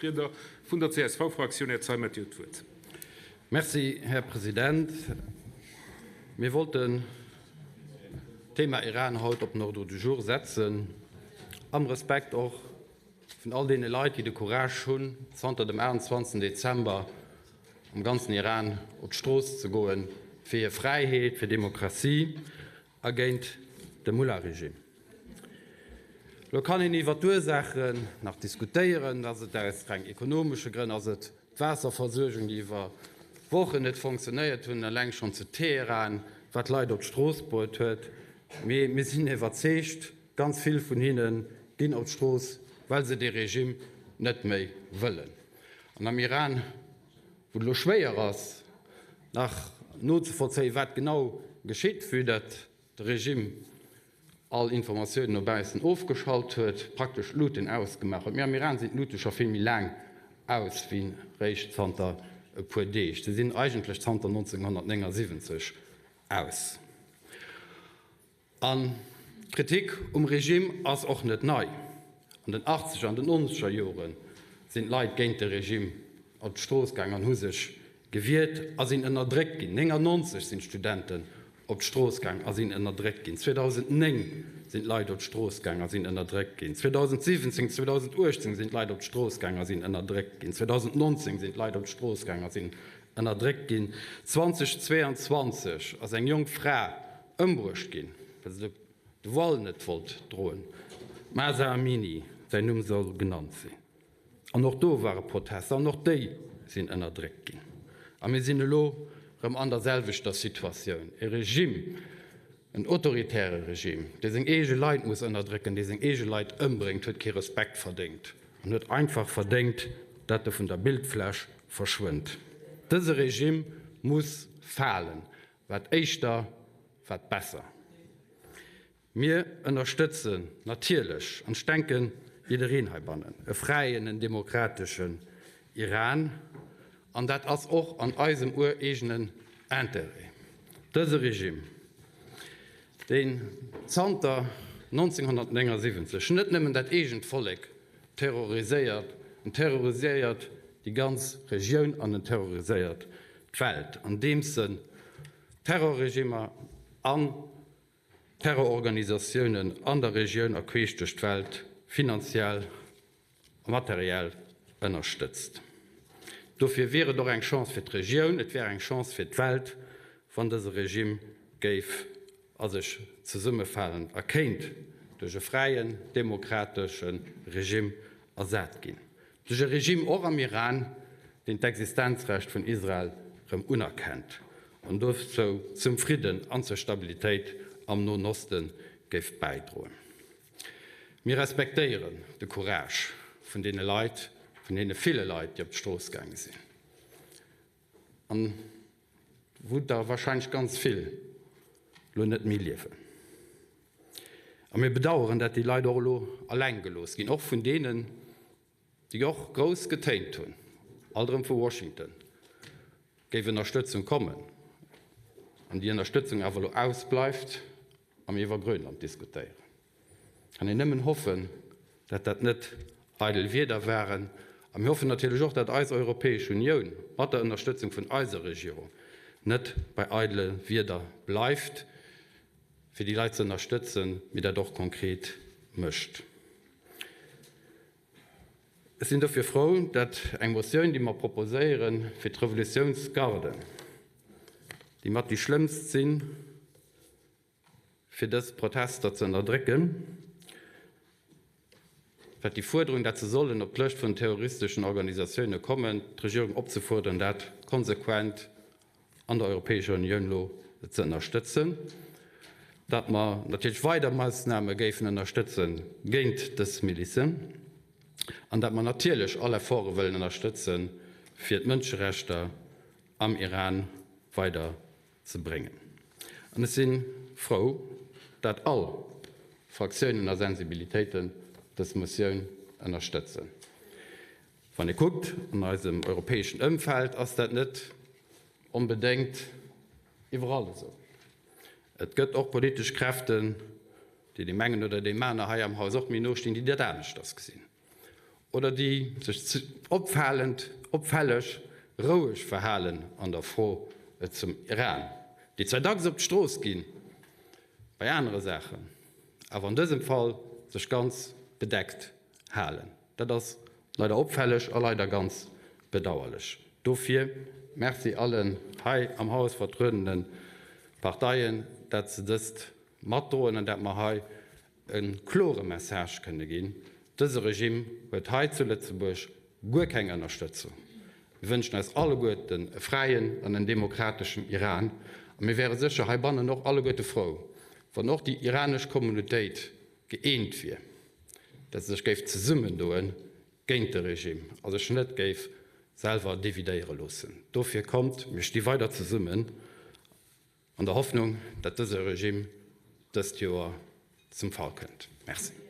Riedner vun der CSV-Fraktioun, Här Zeimet, Dir hutt d'Wuert. Merci, Här President. Mir wollten d'Thema Iran haut op den Ordre du jour setzen, am Respekt och vun all deene Leit, déi de Courage hunn, zanter dem 28. Dezember am ganzen Iran op d'Strooss ze goen, fir hir Fräiheet, fir Demokratie a géint de Mullah-Regime. Elo kann een iwwer d'Ursaachen nach diskutéieren. Ass et aus reng ekonomesche Grënn? Ass et d'Waasserversuergung, déi iwwer Wochen net fonctionnéiert hunn, eleng schonn zu Teheran, wat d'Leit op d'Strooss bruet huet? Mee mir sinn iwwerzeegt, ganz vill vun hinne ginn op d'Strooss, well se dee Regime net méi wëllen. An am Iran, wou et elo schwéier ass, nach nozevollzéien, wat genau geschitt, vue datt de Regime all Informatiounen no baussen ofgeschalt huet, praktesch d'Luten ausgemaach huet. Mee am Iran sinn d'Lute scho vill méi laang aus wéi réischt zanter e puer Deeg. Se sinn eigentlech zanter 1979 aus. An d'Kritik um Regime ass och net nei. An den achtzeger an den nonzeger Jore sinn d'Leit géint de Regime op d'Strooss gaang an hu sech gewiert a sinn ënnerdréckt ginn. 99 sinn d'Studenten op d'Strooss gaang a sinn ënnerdréckt ginn. 2009 sinn d'Leit op d'Strooss gaang a sinn ënnerdréckt ginn. 2017, 2018 sinn d'Leit op d'Strooss gaang a sinn ënnerdréckt ginn. 2019 sinn d'Leit op d'Strooss gaang a sinn ënnerdréckt ginn. 2022 ass eng jonk Fra ëmbruecht ginn, well se de Voile net wollt droen. D'Mahsa Amini, säin Numm soll genannt sinn. An och do ware Protester an och déi sinn ënnerdréckt ginn. A mir sinn elo erëm an der selwechter Situatioun. E Regime, en autoritäre Regime, dee seng eege Leit muss ënnerdrécken, dee seng eege Leit ëmbréngt, huet kee Respekt verdéngt an huet einfach verdéngt, dat e vun der Bildfläch verschwënnt. Dëse Regime muss falen. Wat éischter, wat besser. Mir ënnerstëtzen natierlech, an ech denken jiddereen heibannen, e fräien, en demokrateschen Iran. An dat ass och an eisem ureegenen Intérêt. Dëse Regime, deen zanter 1979 net nëmmen dat eegent Vollek terroriséiert, en terroriséiert déi ganz Regioun an en terroriséiert d'Welt, andeems se Terrorregimmer an Terrororganisatiounen an der Regioun a queesch duerch d'Welt finanziell a materiell ënnerstëtzt. Dofir wier et och eng Chance fir d'Regioun, et wär eng Chance fir d'Welt, wann dëse Regime géif a sech zesummefalen a kéint duerch e fräien, demokratesche Regime ersat ginn. Duerch e Regime och am Iran, deen d'Existenzrecht vun Israel rëm unerkennt an dozou zum Fridden an zur Stabilitéit am Noen Oste géif bäidroen. Mir respektéieren de Courage vun deene Leit, vun deene ville Leit, déi op d'Strooss gaange sinn an wou der wahrscheinlech ganz vill elo net méi liewen. A mir bedauern, dat déi Leit och elo alleng gelooss ginn, och vun deenen, déi och grouss getéint hunn, alt erëm vu Washington géif Ënnerstëtzung kommen, an déi Ënnerstëtzung awer elo ausbleift a mir iwwer Grönland diskutéieren. Kann een nëmmen hoffen, dat dat net eidel Wierder waren. A mir hoffen natierlech och, dat eis Europäesch Unioun mat der Ënnerstëtzung vun eiser Regierung net bei eidele Wierder bleift, fir déi Leit ze ënnerstëtzen, mee dat och konkret mécht. Ech sinn dofir frou, dat eng Motioun, déi mer proposéieren, fir d'Revolutiounsgarden, déi mat déi schlëmmst sinn, fir dës Protester ze ënnerdrécken, wat déi Fuerderung, dat se sollen op d'Lëscht vun terroristeschen Organisatioune kommen, d'Regierung opzefuerderen, dat konsequent an der Europäescher Unioun elo ze ënnerstëtzen, datt mer natierlech weider Moossname géifen ënnerstëtze géint dës Milicen an datt mer natierlech all Efforte wëllen ënnerstëtzen, fir d'Mënscherechter am Iran weider ze bréngen. An ech si frou, dat all Fraktiounen a Sensibilitéiten dës Motioun ënnerstëtzen. Wann ee kuckt, an eisem europäeschen Ëmfeld ass dat net onbedéngt iwwerall esou. Et gëtt och politesch Kräften, déi deem engen oder deem aner hei am Haus och méi no stinn, déi dat aneschters gesinn. Oder déi sech opfalend, opfälleg roueg verhalen an der Fro zum Iran. Déi zwar dacks op d'Strooss ginn bei anere Saachen, awer an dësem Fall sech ganz bedeckt halen. Dat ass leider opfälleg a leider ganz bedauerlech. Dofir Merci allen hei am Haus vertruedene Parteien, dat se dëst matdroen an dat mer hei e klore Message kënne ginn, Dëse Regime huet hei zu Lëtzebuerg guer keng Ënnerstëtzung. Mir wënschen eis alleguerten e fräien an en demokrateschen Iran. A mir wäre sécher heibannen och alleguerte frou, wann och déi iranesch Communautéit gëeent wier, datt se sech géif zesummendoe géint de Regime a sech net géif selwer dividéiere loossen. Dofir kommt, mir sti weider zesummen An der Hoffnung, dat dëse Regime dëst Joer zum Fall kënnt. Merci.